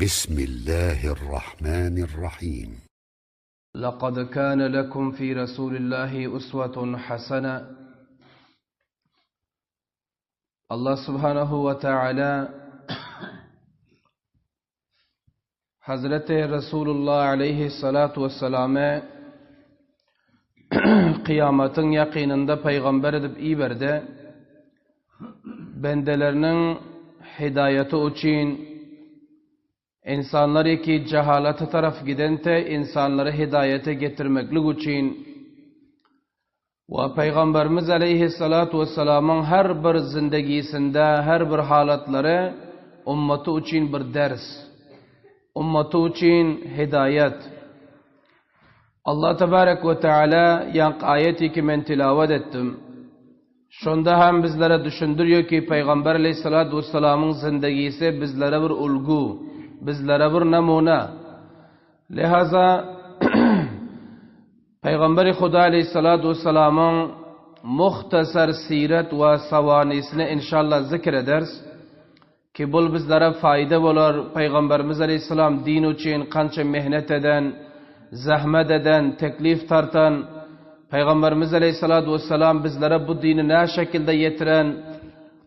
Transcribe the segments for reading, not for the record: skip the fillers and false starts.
بسم الله الرحمن الرحيم. لقد كان لكم في رسول الله أسوة حسنة. Allah subhanahu wa taala Hazreti Resulullah aleyhi salatu vesselame kıyamatyň ýakynynda pygamber edip iberdi. Bendeleriniň hidaýaty üçin insanlary ki jahalata taraf gidente insanlary hidaýata getirmeklik üçin we Pygamberimiz aleýhissalatu wessalamyň her bir zindegisinde her bir halatlary ummaty üçin bir ders, ummaty üçin hidaýat. Allah tebarek we teala ýaňky aýaty ki men tilawat etdim. Şonda hem bizlere düşündirýär ki Pygamber aleýhissalatu wessalamyň zindegisi bizlere bir ulgu, bizlere bir namuna. Lihaza Pygamberi Huda aleýhissalatu wessalamyň muhtasar siret we sawanisini inşallah zikr ederis ki bul bizlere faýda bolar, Pygamberimiz aleýhissalam din üçin kança mehnet eden, zahmet eden, teklif tartan, Pygamberimiz aleýhissalatu wessalam bizlere bu dini nä şekilde ýetiren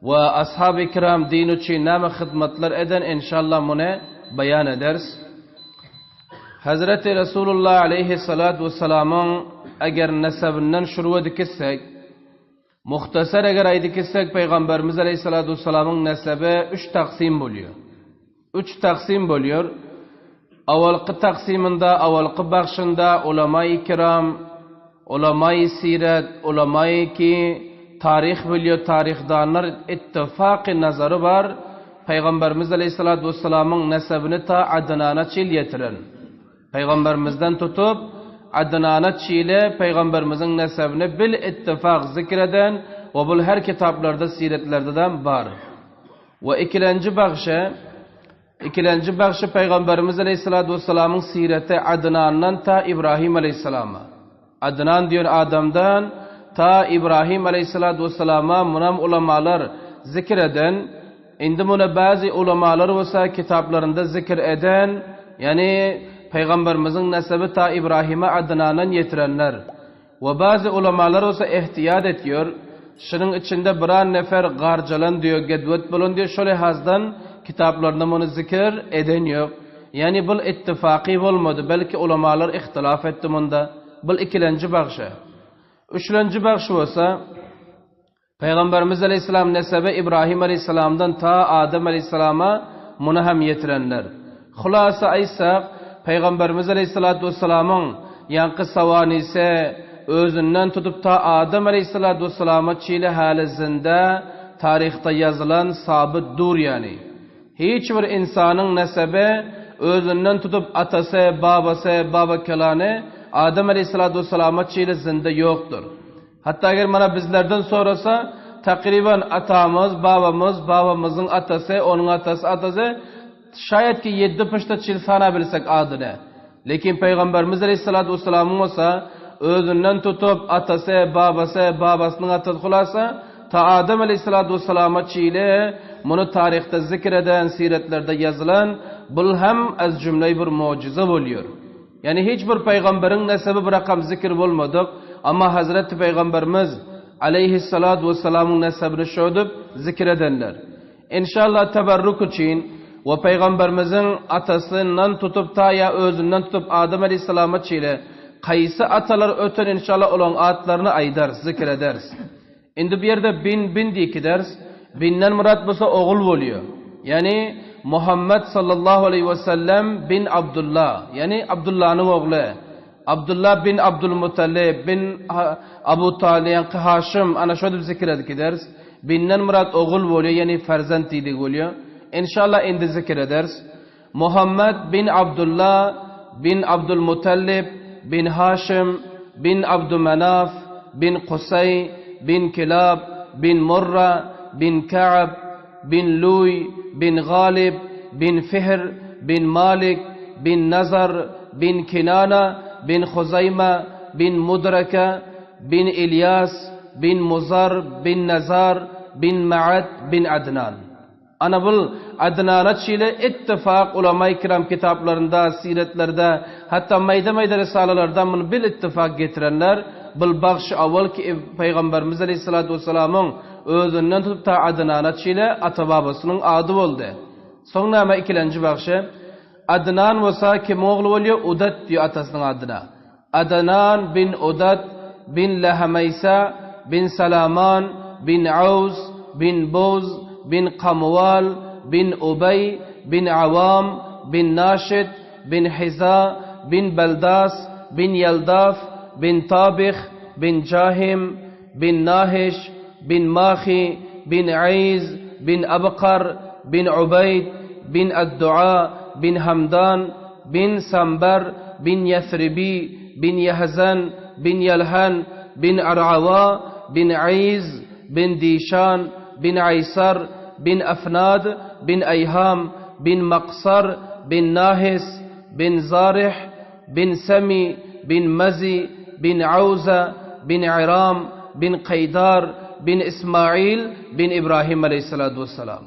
we ashab-y kiram din üçin näme hyzmatlar eden inşallah muny baýan ederis. Hezreti Resulullah aleýhissalatu wessalamyň eger nesebinden şuruwa dikitsek, muhtasar eger aýdykitsek Pygamberimiz aleýhissalatu wessalamyň nesebi üç taksim bolýar. Üç taksim bolýar. Awalky taksymynda, awalky bagşynda ulama-i kiram, ulama-i siret, ulama-i ki taryh bilýär, taryhdanlar ittifaky nazary bar, Pygamberimiz aleýhissalatu wessalamyň nesebini ta Adnana çil ýetiren. Pygamberimizden tutup, Adnana çile Pygamberimiziň nesebini bil ittifak zikr eden we bul her kitaplarda, siretlerdedem bar. We ikilenji bagşy, Ikilenji bagşy Pygamberimiz aleýhissalatu wessalamyň sireti Adnandan ta Ibrahim aleýhissalama. Adnan diýen adamdan ta Ibrahim aleýhissalatu wessalama munam ulamalar zikr eden, indi muny bäzi ulamalar bolsa kitaplarynda zikr eden, ýagny Pygamberimiziň nesebi ta Ibrahime Adnandan ýetirenler. We bäzi ulamalar bolsa ehtiyat etýär, şunuň içinde biran nefer garjalan diýer, gedwet bolan diýer, şol ehazdan kitaplarynda muny zikr eden ýok. Ýagny bul ittifaky bolmady, belki ulamalar ihtilaf etdi munda. Bul ikilenji bagşy. Üçlenji bagşy bolsa, Pygamberimiz aleýhissalam nesebi Ibrahim aleýhissalamdan ta Adam aleýhissalama muny hem ýetirenler. Hulasa aýtsak, Pygamberimiz aleýhissalatu wessalamyň ýaňky sawanise özünden tutup ta Adam aleýhissalatu wessalama çile häli zinde taryhda ýazylan sabyt dur ýany. Hiç bir ynsanyň nesebi özünden tutup atasy, babasy, babakelany Adam aleýhissalatu wessalama çile zinde ýokdur. Hatda eger mana bizlerden sorasa, takryban atamyz, babamyz, babamyzyň atasy, onuň atasy, atasy, şaýat ki ýeddi pyşda çil sanabilsek adyny. Lekin Pygamberimiz aleýhissalatu wessalamyň bolsa, özünden tutup, atasy, babasy, babasynyň atasy hulasa, ta Adam aleýhissalatu wessalama çili muny taryhda zikr eden, siretlerde ýazylan, bul hem az jümle bir mujize bolýar. Ýagny hiç bir pygamberiň nesebi bir rakam zikir bolmadyk, amma Hazreti Pygamberimiz aleýhissalatu wessalamyň nesebini şödüp zikir edenler. Enşalla teberruk üçin we pygamberimiziň atasyndan tutup ta ýa özünden tutup Adam aleýhissalama çile kaýsy atalar öten enşalla olaň atlaryny aýdarys, zikir ederis. Indi bu ýerde bin, bin diýip gideris. Binden myrat bolsa ogul bolýar. Ýagny Muhammet sallallahu aleýhi we sellem bin Abdullah, ýagny Abdullanyň ogly. Abdullah bin Abdulmuttalib bin Abu Talib, ýaňky Haşym, ana şo diýip zikir edip gideris. Binden myrat ogul bolýar, ýagny ferzent diýdigi bolýar. Enşallah indi zikir ederis. Muhammet bin Abdullah bin Abdulmuttalib bin Haşym bin Abdumenaf bin Kusaý bin Kilab bin Murra bin Ka'b bin Luý bin Galib bin Fihr bin Malik bin Nazar bin Kinana bin Huzaýma bin Mudraka bin Ilýas bin Muzar bin Nazar bin Ma'ad bin Adnan. Ana bul Adnana çile ittifak ulama-i kiram kitaplarynda, siretlerde, hatda maýda-maýda risalalarda muny bil ittifak getirenler, bul bagşy awal ki Pygamberimiz aleýhissalatu wessalamyň özünden tutup ta Adnana çile ata-babasynyň ady boldy. Soň näme ikilenji bagşy? Adnan bolsa kimiň ogly bolýar? Udat diýýär atasynyň adyna. Adnan bin Udat bin Lahameýsa bin Salaman bin Aws bin Buz bin Kamuwal bin Ubeý bin Awam bin Naşit bin Hiza bin Beldas bin Ýeldaf bin Tabyh bin Jahim bin Nahiş bin Mahi bin Eýz bin Abkar bin Ubeýd bin Ad-Dua bin Hamdan bin Sambar bin Ýesribi bin Ýehzan bin Ýelhan bin Ar'awa bin Eýz bin Dişan bin Aýsar bin Afnad bin Aýham bin Maksar bin Nahis bin Zaryh bin Semi bin Mazi bin Auza bin Yram bin Kaýdar bin Ismail bin Ibrahim aleýhissalatu wessalam.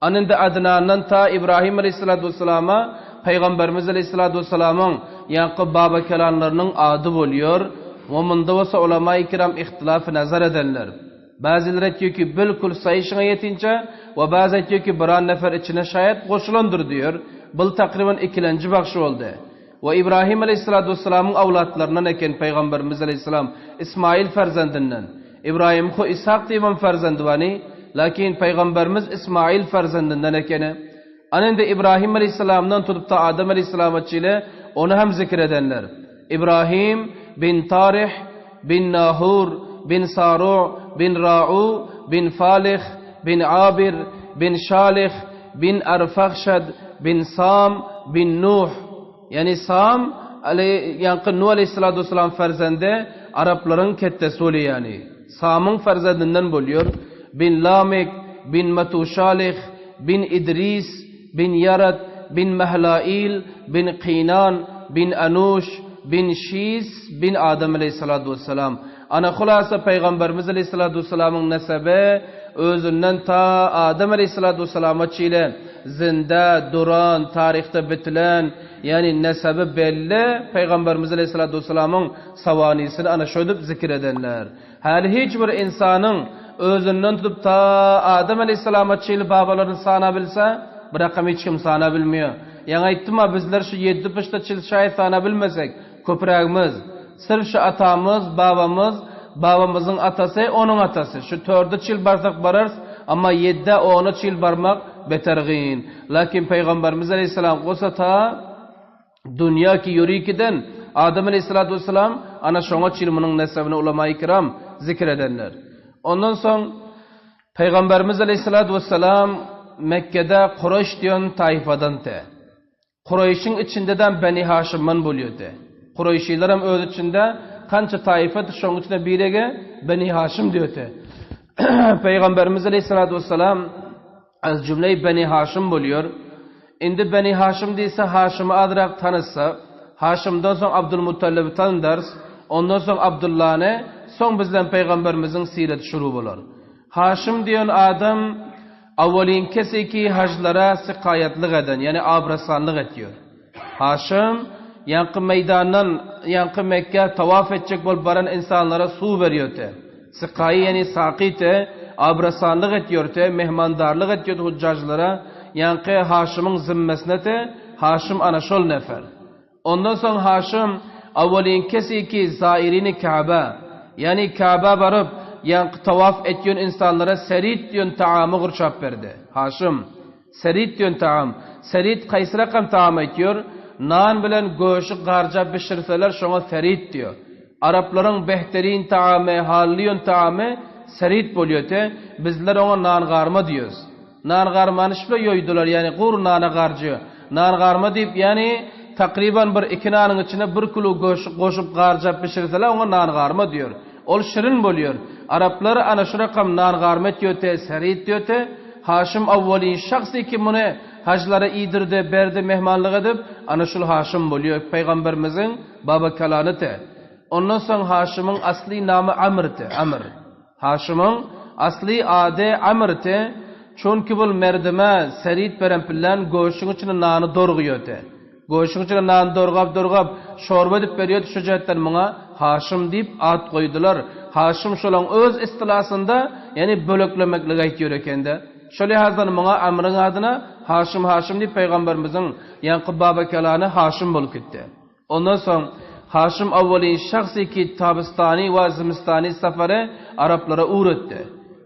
An indi Adnandan ta Ibrahim aleýhissalatu wessalama Pygamberimiz aleýhissalatu wessalamyň ýaňky babakelanlarynyň ady bolýar. We munda bolsa ulama-i kiram ihtilaf nazar edenler. Bäzileri aýtýar ki, bilkul saýyşyňa ýetinçä we bäzi aýtýar ki, biran nefer içine şaýat goşulandyr diýer. Bul takryban ikilenji bagşy boldy. We Ibrahim aleýhissalatu wessalamyň awlatlaryndan eken Pygamberimiz aleýhissalam Ismail ferzendinden. Ibrahim hu Ishak diýibem ferzendi bany, lakin Pygamberimiz Ismail ferzendinden ekeni. Ana indi Ibrahim aleýhissalamdan tutup ta Adam aleýhissalama çile ony hem zikr edenler. Ibrahim bin Tarih bin Nahur bin Saru bin Ra'u bin Falih bin Abir bin Şalih bin Arfahşad bin Sam bin Nuh ýagny Sam ýaňky Nuh aleýhissalatu wessalam ferzendi araplaryň ketdesi bolýar ýagny Samyň ferzendinden bolýar bin Lamek bin Matuşalih bin Idris bin Ýarat bin Mehlail bin Kynan bin Anuş bin Şis bin Adam aleýhissalatu wessalam. Ana hulasa Pygamberimiz aleýhissalatu wessalamyň nesebi özünden ta Adam aleýhissalatu wessalama çile zinde duran taryhda bitilen ýagny nesebi belli Pygamberimiz aleýhissalatu wessalamyň sawanysyny ana şödüp zikir edenler. Häli hiç bir ynsanyň özünden tutup ta Adam aleýhissalama çenli babalaryny sanabilse, bir rakam hiç kim sanabilmeýär. Ýaňy aýtdym-a, bizler şu ýeddi pyşda çil şaý sanabilmesek, köprägimiz, syrf şu atamyz, babamyz, babamyzyň atasy, onuň atasy, şu törde çil barsak bararys, amma ýeddä, ona çil barmak beter gyn. Lakin Pygamberimiz aleýhissalam bolsa ta. Dünýä ki ýörikiden Adam aleýhissalatu wessalam ana şoňa çyn munuň nesebini ulama-i kiram zikr edenler. Ondan soň Pygamberimiz aleýhissalatu wessalam Mekgede Kureýş diýen taýfadan te. Kureýşiň içindedem Beni Haşymdan bolýardy. Kureýşilerem öz içinde kança taýfa şoň içinde birege Beni Haşym diýerdi. Pygamberimiz aleýhissalatu wessalam Az jümle Beni Haşym bolýar. Indi Beni Haşym diýse Haşymy azrak tanyssa, Haşymdan soň Abdulmutallyby tanydarys, ondan soň Abdullany, soň bizden pygamberimiziň sireti şuru bolar. Haşym diýen adam awalyn keseki hajlara sykaýatlyk eden, ýagny abrasanlyk etýär. Haşym ýaňky meýdandan ýaňky Mekgä tawaf etjek bolup baran ynsanlara suw berýärdi. Sykaýy ýagny sakyty, abrasanlyk etýärdi, mehmandarlyk etýärdi hujjajlara, ýaňky Haşymyň zimmesinedi, Haşym ana şol nefer. Ondan soň Haşym awalyn kesiki zairini Käbä, ýagny Käbä baryp, ýaňky tawaf etýän ynsanlara serit diýen taamy gurçap berdi. Haşym. Serit diýen tagam. Serit kaýsy rakam tagam aýtýor? Nan bilen göşi garjap bişirseler şoňa serit diýýär. Araplaryň behterin tagamy, hallyýon tagamy serit bolýar-te, bizler oňa nan garma diýýäs. Nan garmany şüle ýoýdular, ýagny gury nana garjy. Nan garma diýip, ýagny takryban bir iki nanyň içine bir kilo göşi goşup garjap bişirseler oňa nan garma diýýär. Ol şirin bolýar. Araplar ana şu rakam nan garma etýär-te, serit diýýär-te. Haşym awwalyn şahsy ki muny hajlara iýdirdi, berdi, mehmanlyk edip, ana şul Haşym bolýar, pygamberimiziň baba kalanyty. Ondan soň Haşymyň asly namy Amrty, Amr. Haşymyň asly ady Amrty. Çünki bul merdime serit beren pillan göşüň içine nany dorgyýody. Göşüň içine nany dorgap-dorgap, şorba edip berýärdi, şu jähtden muňa Haşym diýip at goýdular. Haşym şolaň öz istylasynda, ýagny böleklemekligi aýtýar eken-de. Şo lihazdan muňa Amryň adyna Haşym Haşym diýip pygamberimiziň ýaňky babakelany Haşym bolup gitdi. Ondan soň Haşym awwalin şahsy ki tabystany we zymystany safary araplara ugratdy.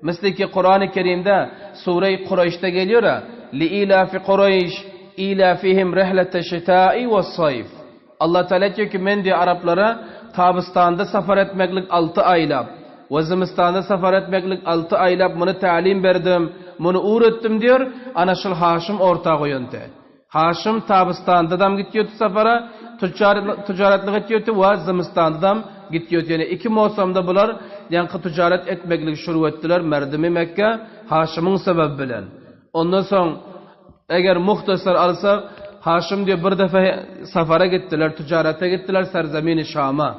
Misli ki Kurany Kerimde Sureý Kureýşde gelýär-ä, Liilafi Kureýş ilafihim rihlete şitai we saýf. Allah Teala aýtýar ki, men diýýär araplara tabystanda safar etmeklik alty aýlap we zymystanda safar etmeklik alty aýlap muny tälim berdim, muny ugratdym diýýär, ana şul Haşym orta goýandy. Haşym tabystandadam gitýärdi sapara, tujaratlyk etýärdi we zymystandadam gitýärdi. Ýöne iki mowsumda bular ýaňky tujarat etmekligi şuru etdiler merdimi Mekge Haşymyň sebebi bilen. Ondan soň eger muhtasar alsak, Haşym diýip bir defa safara gitdiler, tujarata gitdiler serzemini Şama.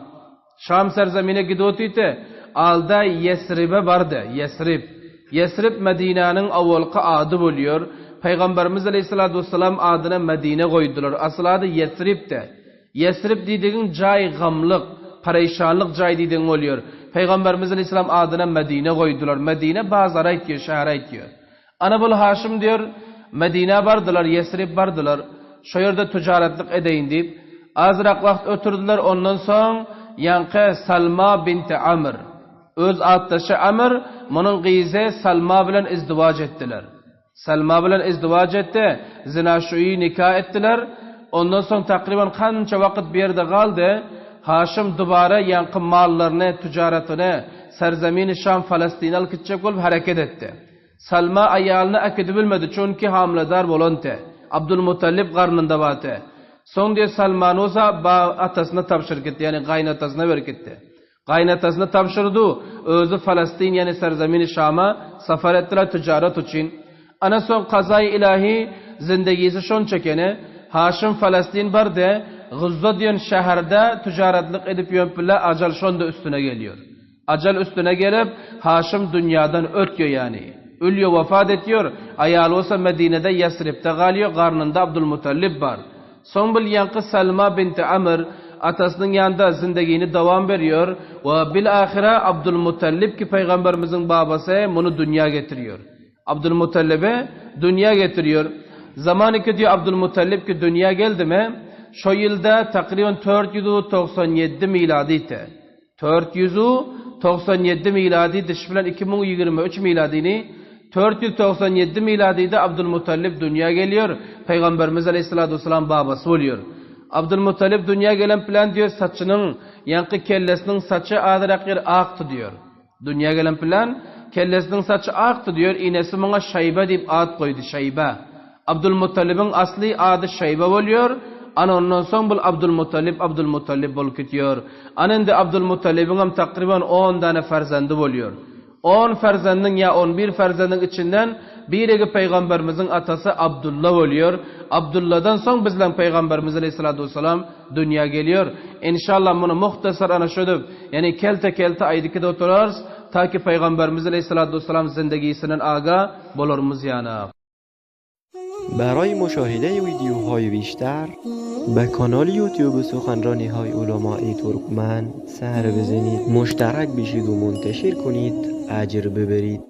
Şam serzemine gidip otyrdy, alda Ýesribe bardy, Ýesrib. Ýesrib Medinäniň owalky ady bolýar. Pygamberimiz aleýhissalatu wessalam adyna Medine goýdular. Asyl ady Ýesribdi. Ýesrib diýdigiň jaý gamlyk, pareýşanlyk jaý diýdigiň bolýar. Pygamberimiz aleýhissalam adyna Medine goýdular. Medine bazary aýtýar, şäheri aýtýar. Ana bul Haşym diýer, Medinä bardylar, Ýesrib bardylar. Şo ýerde tujaratlyk edeýin diýip, azrak wagt ötürdiler, ondan soň ýaňky Salma binti Amr, öz atdaşy Amr, munuň gyzy Salma bilen izdiwaç etdiler. Salma bilen izdiwaç etdi, zinaşuýy nika etdiler. Ondan soň takryban kança wagt bu ýerde galdy. Haşym dubara ýaňky mallaryny, tujaratyny serzemini Şam, Falastine alyp gitjek bolup hereket etdi. Salma aýalyny äkidibilmedi, çünki hamyladar bolandy. Abdulmuttalip garnynda bardy. Soň diýe Salmany bolsa ba atasyna tabşyryp gitdi, ýagny gaýynatasyna berip gitdi. Gaýynatasyna tabşyrdy, özi Falastin, ýagny serzemini Şama safar etdiler tijaret üçin. Ana soň kazaýy ilahi zindegisi şonça ekeni, Haşym Falastin bardy, Guzza diýen şäherde tijaretlik edip ýörüp bile ajal şonda üstüne gelýär. Ajal üstüne gelip, Haşym dünýadan ötýär ýany. Ölýär wafat etýär, aýaly bolsa Medinede Ýesribde galýar, garnynda Abdulmutallib bar. Soň bil ýaňky Salma binti Amr atasynyň ýanynda zindegini dowam berýär we bil ahyra Abdulmutallib ki pygamberimiziň babasy muny dünýä getirýär. Abdulmutallibi dünýä getirýär. Zaman iki diýýär Abdulmutallib ki dünýä geldimi, şo ýylda takryban 497 miladydy. 497 milady diş bilen 2023 miladyny 497 miladyda Abdulmutallib dünýä gelýär. Pygamberimiz aleýhissalatu wessalam babasy bolýar. Abdulmutallib dünýä gelen bilen diýýär saçynyň ýaňky kellesiniň saçy azyrak ýer akdy diýýär. Dünýä gelen bilen kellesiniň saçy akdy diýýär. Inesi muňa Şaýba diýip at goýdy, Şaýba. Abdulmuttalibiň asly ady Şeýbe bolýar, ana ondan soň bul Abdulmuttalip Abdulmuttalip bolup gitýär. Ana indi Abdulmuttalibiňem takryban on däne ferzendi bolýar. On ferzendiň ýa on bir ferzendiň içinden birigi pygamberimiziň atasy Abdulla bolýar. Abdulladan soň bizleň pygamberimiz aleýhissalatu wessalam dünýä gelýär. Enşalla muny muhtasar ana şödüp, ýagny kelte-kelte aýdyp oturarys, ta ki pygamberimiz aleýhissalatu wessalam zindegisinden aga bolarymyz ýana. برای مشاهده ویدیوهای بیشتر به کانال یوتیوب سخنرانی های علمای ترکمن سر بزنید مشترک بشید و منتشر کنید اجر ببرید.